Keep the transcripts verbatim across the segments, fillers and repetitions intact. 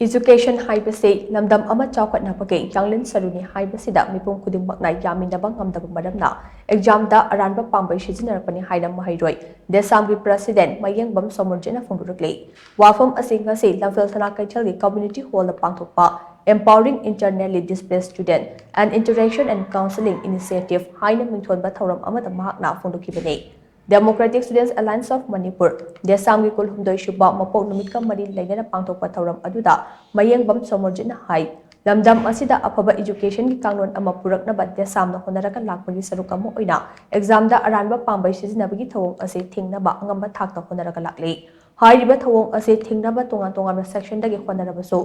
Education ꯍꯥꯏꯕꯁꯤ ꯂꯝꯗꯝ ꯑꯃ ꯆꯥꯎꯈꯠꯅꯕꯒꯤ ꯌꯥꯡꯂꯦꯟ ꯁꯔꯨꯅꯤ ꯍꯥꯏꯕꯁꯤꯗ ꯃꯤꯄꯨꯝ ꯈꯨꯗꯤꯡꯃꯛꯅ ꯌꯥꯃꯤꯟꯅꯕ ꯉꯝꯗꯕ ꯃꯔꯝꯅ examꯗ ꯑꯔꯥꯟꯕ ꯄꯥꯝꯕꯩ ꯁꯤꯖꯤꯟꯅꯔꯛꯄꯅꯤ ꯍꯥꯏꯅ ꯃꯍꯩꯔꯣꯏ ꯗꯦꯁꯥꯝꯒꯤ president ꯃꯌꯦꯡꯕꯝ ꯁꯣꯃꯣꯔꯖꯤꯠꯅ ꯐꯣꯡꯗꯣꯔꯛꯂꯤ꯫ ꯋꯥꯐꯝ ꯑꯁꯤ ꯉꯁꯤ ꯂꯝꯐꯦꯜ ꯁꯅꯥ ꯀꯩꯊꯦꯜꯒꯤ community hallꯗ ꯄꯥꯡꯊꯣꯛꯄ Empowering Internally Displaced Student and Interaction and Counseling Initiative ꯍꯥꯏꯅ ꯃꯤꯡꯊꯣꯟꯕ ꯊꯧꯔꯝ ꯑꯃꯗ ꯃꯍꯥꯛꯅ ꯐꯣꯡꯗꯣꯛꯈꯤꯕꯅꯤ꯫ Democratic Students Alliance of Manipur, ꯗꯦꯁꯥꯝꯒꯤ ꯀꯨꯟꯍꯨꯝꯗꯣꯏ ꯁꯨꯕ ꯃꯄꯣꯛ ꯅꯨꯃꯤꯠꯀ ꯃꯔꯤ ꯂꯩꯅꯅ ꯄꯥꯡꯊꯣꯛꯄ ꯊꯧꯔꯝ ꯑꯗꯨꯗ ꯃꯌꯦꯡꯕꯝ ꯁꯣꯃꯣꯔꯖꯤꯠꯅ ꯍꯥꯏ, ꯂꯝꯗꯝ ꯑꯁꯤꯗ ꯑꯐꯕ educationꯒꯤ ꯀꯥꯡꯂꯣꯟ ꯑꯃ ꯄꯨꯔꯛꯅꯕ ꯗꯦꯁꯥꯝꯅ ꯍꯣꯠꯅꯔꯒ ꯂꯥꯛꯄꯒꯤ ꯁꯔꯨꯛ ꯑꯃ ꯑꯣꯏꯅ examꯗ ꯑꯔꯥꯟꯕ ꯄꯥꯝꯕꯩ ꯁꯤꯖꯤꯟꯅꯕꯒꯤ ꯊꯧꯑꯣꯡ ꯑꯁꯤ ꯊꯤꯡꯅꯕ ꯑꯉꯝꯕ ꯊꯥꯛꯇ ꯍꯣꯠꯅꯔꯒ ꯂꯥꯛꯂꯤ꯫ ꯍꯥꯏꯔꯤꯕ ꯊꯧꯑꯣꯡ ꯑꯁꯤ ꯊꯤꯡꯅꯕ ꯇꯣꯉꯥꯟ ꯇꯣꯉꯥꯟꯕ sectionꯗꯒꯤ ꯍꯣꯠꯅꯔꯕꯁꯨ,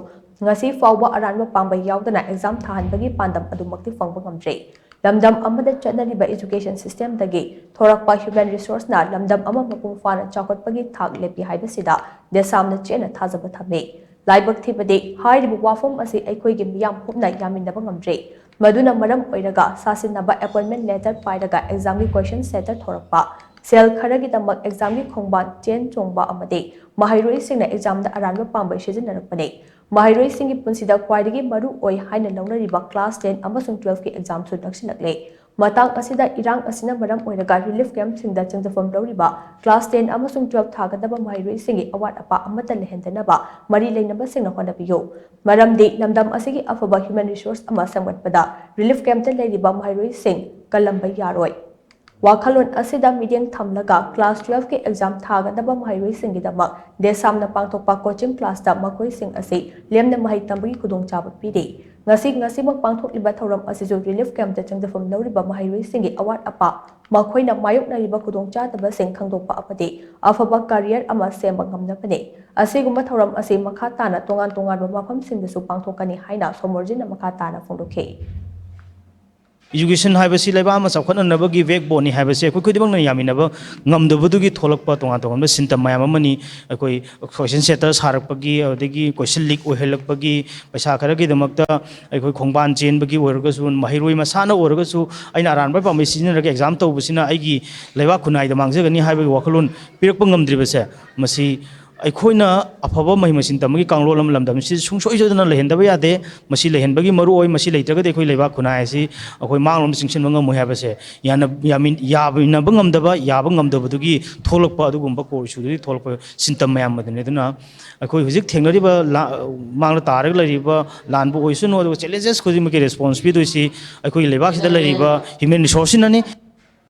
ꯉꯁꯤ ꯐꯥꯎꯕ ꯑꯔꯥꯟꯕ ꯄꯥꯝꯕꯩ ꯌꯥꯎꯗꯅ exam ꯊꯥꯍꯟꯕꯒꯤ ꯄꯥꯟꯗꯝ ꯑꯗꯨꯃꯛꯇꯤ ꯐꯪꯕ ꯉꯝꯗ꯭ꯔꯤ꯫ ꯂꯝꯗꯝ ꯑꯃꯗ ꯆꯠꯅꯔꯤꯕ education systemꯗꯒꯤ ꯊꯣꯔꯛꯄ human resourceꯅ ꯂꯝꯗꯝ ꯑꯃ ꯃꯄꯨꯡ ꯐꯥꯅ ꯆꯥꯎꯈꯠꯄꯒꯤ ꯊꯥꯛ ꯂꯦꯞꯄꯤ ꯍꯥꯏꯕꯁꯤꯗ ꯗꯦꯁꯥꯝꯅ ꯆꯦꯠꯅ ꯊꯥꯖꯕ ꯊꯝꯃꯤ꯫ ꯂꯥꯏꯕꯛ ꯊꯤꯕꯗꯤ, ꯍꯥꯏꯔꯤꯕ ꯋꯥꯐꯝ ꯑꯁꯤ ꯑꯩꯈꯣꯏꯒꯤ ꯃꯤꯌꯥꯝ ꯄꯨꯝꯅ ꯌꯥꯃꯤꯟꯅꯕ ꯉꯝꯗ꯭ꯔꯤ꯫ ꯃꯗꯨꯅ ꯃꯔꯝ ꯑꯣꯏꯔꯒ ꯁꯥꯁꯤꯟꯅꯕ appointment letter ꯄꯥꯏꯔꯒ examꯒꯤ question setter ꯊꯣꯔꯛꯄ, ꯁꯦꯜ ꯈꯔꯒꯤꯗꯃꯛ examꯒꯤ ꯈꯣꯡꯕꯥꯟ ꯆꯦꯟ ꯆꯣꯡꯕ ꯑꯃꯗꯤ ꯃꯍꯩꯔꯣꯏꯁꯤꯡꯅ examꯗ ꯑꯔꯥꯟꯕ ꯄꯥꯝꯕꯩ ꯁꯤꯖꯤꯟꯅꯔꯛꯄꯅꯤ꯫ ꯃꯍꯩꯔꯣꯏꯁꯤꯡꯒꯤ ꯄꯨꯟꯁꯤꯗ ꯈ꯭ꯋꯥꯏꯗꯒꯤ ꯃꯔꯨ ꯑꯣꯏ ꯍꯥꯏꯅ ꯂꯧꯅꯔꯤꯕ class ten ꯑꯃꯁꯨꯡ twelveꯀꯤ examꯁꯨ ꯅꯛꯁꯤꯜꯂꯛꯂꯦ꯫ ꯃꯇꯥꯡ ꯑꯁꯤꯗ ꯏꯔꯥꯡ ꯑꯁꯤꯅ ꯃꯔꯝ ꯑꯣꯏꯔꯒ relief campꯁꯤꯡꯗ ꯆꯪꯖꯐꯝ ꯂꯧꯔꯤꯕ class ten ꯑꯃꯁꯨꯡ twelve ꯊꯥꯒꯗꯕ ꯃꯍꯩꯔꯣꯏꯁꯤꯡꯒꯤ ꯑꯋꯥꯠ ꯑꯄꯥ ꯑꯃꯠꯇ ꯂꯩꯍꯟꯗꯅꯕ ꯃꯔꯤ ꯂꯩꯅꯕꯁꯤꯡꯅ ꯍꯣꯠꯅꯕꯤꯌꯨ꯫ ꯃꯔꯝꯗꯤ ꯂꯝꯗꯝ ꯑꯁꯤꯒꯤ ꯑꯐꯕ human resource ꯑꯃ ꯁꯦꯝꯒꯠꯄꯗ relief campꯇ ꯂꯩꯔꯤꯕ ꯃꯍꯩꯔꯣꯏꯁꯤꯡ ꯀꯜꯂꯝꯕ ꯌꯥꯔꯣꯏ꯫ ꯋꯥꯈꯜꯂꯣꯟ ꯑꯁꯤꯗ ꯃꯤꯠꯌꯦꯡ ꯊꯝꯂꯒ class twelveꯀꯤ exam ꯊꯥꯒꯗꯕ ꯃꯍꯩꯔꯣꯏꯁꯤꯡꯒꯤꯗꯃꯛ ꯗꯦꯁꯥꯝꯅ ꯄꯥꯡꯊꯣꯛꯄ coaching classꯇ ꯃꯈꯣꯏꯁꯤꯡ ꯑꯁꯤ ꯂꯦꯝꯅ ꯃꯍꯩ ꯇꯝꯕꯒꯤ ꯈꯨꯗꯣꯡꯆꯥꯕ ꯄꯤꯔꯤ꯫ ꯉꯁꯤ, ꯉꯁꯤꯃꯛ ꯄꯥꯡꯊꯣꯛꯂꯤꯕ ꯊꯧꯔꯝ ꯑꯁꯤꯁꯨ relief campꯇ ꯆꯪꯖꯐꯝ ꯂꯧꯔꯤꯕ ꯃꯍꯩꯔꯣꯏꯁꯤꯡꯒꯤ ꯑꯋꯥꯠ ꯑꯄꯥ, ꯃꯈꯣꯏꯅ ꯃꯥꯌꯣꯛꯅꯔꯤꯕ ꯈꯨꯗꯣꯡꯆꯥꯗꯕꯁꯤꯡ ꯈꯪꯗꯣꯛꯄ ꯑꯃꯗꯤ ꯑꯐꯕ career ꯑꯃ ꯁꯦꯝꯕ ꯉꯝꯅꯕꯅꯤ꯫ ꯑꯁꯤꯒꯨꯝꯕ ꯊꯧꯔꯝ ꯑꯁꯤ ꯃꯈꯥ ꯇꯥꯅ ꯇꯣꯉꯥꯟ ꯇꯣꯉꯥꯟꯕ ꯃꯐꯝꯁꯤꯡꯗꯁꯨ ꯄꯥꯡꯊꯣꯛꯀꯅꯤ ꯍꯥꯏꯅ ꯁꯣꯃꯣꯔꯖꯤꯠꯅ ꯃꯈꯥ ꯇꯥꯅ ꯐꯣꯡꯗꯣꯛꯈꯤ꯫ Education ꯍꯥꯏꯕꯁꯤ ꯂꯩꯕꯥꯛ ꯑꯃ ꯆꯥꯎꯈꯠꯅꯅꯕꯒꯤ backboneꯅꯤ ꯍꯥꯏꯕꯁꯤ ꯑꯩꯈꯣꯏ ꯈꯨꯗꯤꯡꯃꯛꯅ ꯌꯥꯃꯤꯟꯅꯕ ꯉꯝꯗꯕꯗꯨꯒꯤ ꯊꯣꯛꯂꯛꯄ ꯇꯣꯉꯥꯟ ꯇꯣꯉꯥꯟꯕ symptom ꯃꯌꯥꯝ ꯑꯃꯅꯤ꯫ ꯑꯩꯈꯣꯏ question setter ꯁꯥꯔꯛꯄꯒꯤ, ꯑꯗꯒꯤ question leak ꯑꯣꯏꯍꯜꯂꯛꯄꯒꯤ, ꯄꯩꯁꯥ ꯈꯔꯒꯤꯗꯃꯛꯇ ꯑꯩꯈꯣꯏ ꯈꯣꯡꯕꯥꯟ ꯆꯦꯟꯕꯒꯤ ꯑꯣꯏꯔꯒꯁꯨ, ꯃꯍꯩꯔꯣꯏ ꯃꯁꯥꯅ ꯑꯣꯏꯔꯒꯁꯨ ꯑꯩꯅ ꯑꯔꯥꯟꯕ ꯄꯥꯝꯕꯩ ꯁꯤꯖꯤꯟꯅꯔꯒ exam ꯇꯧꯕꯁꯤꯅ ꯑꯩꯒꯤ ꯂꯩꯕꯥꯛ ꯈꯨꯟꯅꯥꯏꯗ ꯃꯥꯡꯖꯒꯅꯤ ꯍꯥꯏꯕꯒꯤ ꯋꯥꯈꯜꯂꯣꯟ ꯄꯤꯔꯛꯄ ꯉꯝꯗ꯭ꯔꯤꯕꯁꯦ, ꯃꯁꯤ ꯑꯩꯈꯣꯏꯅ ꯑꯐꯕ ꯃꯍꯩ ꯃꯁꯤꯡ ꯇꯝꯕꯒꯤ ꯀꯥꯡꯂꯣꯟ ꯑꯃ ꯂꯝꯗꯝꯁꯤꯗ ꯁꯨꯡꯁꯣꯏ ꯁꯣꯏꯗꯅ ꯂꯩꯍꯟꯗꯕ ꯌꯥꯗꯦ꯫ ꯃꯁꯤ ꯂꯩꯍꯟꯕꯒꯤ ꯃꯔꯨ ꯑꯣꯏ꯫ ꯃꯁꯤ ꯂꯩꯇ꯭ꯔꯒꯗꯤ ꯑꯩꯈꯣꯏ ꯂꯩꯕꯥꯛ ꯈꯨꯟꯅꯥꯏ ꯑꯁꯤ ꯑꯩꯈꯣꯏ ꯃꯥꯡꯂꯣꯝꯗ ꯆꯤꯡꯁꯤꯟꯕ ꯉꯝꯃꯣꯏ ꯍꯥꯏꯕꯁꯦ ꯌꯥꯅ-, ꯌꯥꯃꯤꯟ-, ꯌꯥꯃꯤꯟꯅꯕ ꯉꯝꯗꯕ, ꯌꯥꯕ ꯉꯝꯗꯕꯗꯨꯒꯤ ꯊꯣꯛꯂꯛꯄ ꯑꯗꯨꯒꯨꯝꯕ ꯀꯣ ꯏꯁꯨꯗꯨꯒꯤ ꯊꯣꯛꯂꯛꯄ ꯁꯤꯟꯇꯝ ꯃꯌꯥꯝ ꯑꯗꯨꯅꯤ꯫ ꯑꯗꯨꯅ ꯑꯩꯈꯣꯏ ꯍꯧꯖꯤꯛ ꯊꯦꯡꯅꯔꯤꯕ ꯂꯥ-, ꯃꯥꯡꯗ ꯇꯥꯔꯒ ꯂꯩꯔꯤꯕ ꯂꯥꯟꯕꯨ ꯑꯣꯏꯁꯅꯨ, ꯑꯗꯨꯒ ꯆꯦꯂꯦꯟꯖꯦꯁ ꯈꯨꯗꯤꯡꯃꯛꯀꯤ ꯔꯦꯁꯄꯣꯟꯁ ꯄꯤꯗꯣꯏꯁꯤ ꯑꯩꯈꯣꯏꯒꯤ ꯂꯩꯕꯥꯛꯁꯤꯗ ꯂꯩꯔꯤꯕ ꯍ꯭ꯌꯨꯃꯦꯟ ꯔꯤꯁꯣꯔꯁꯁꯤꯅꯅꯤ꯫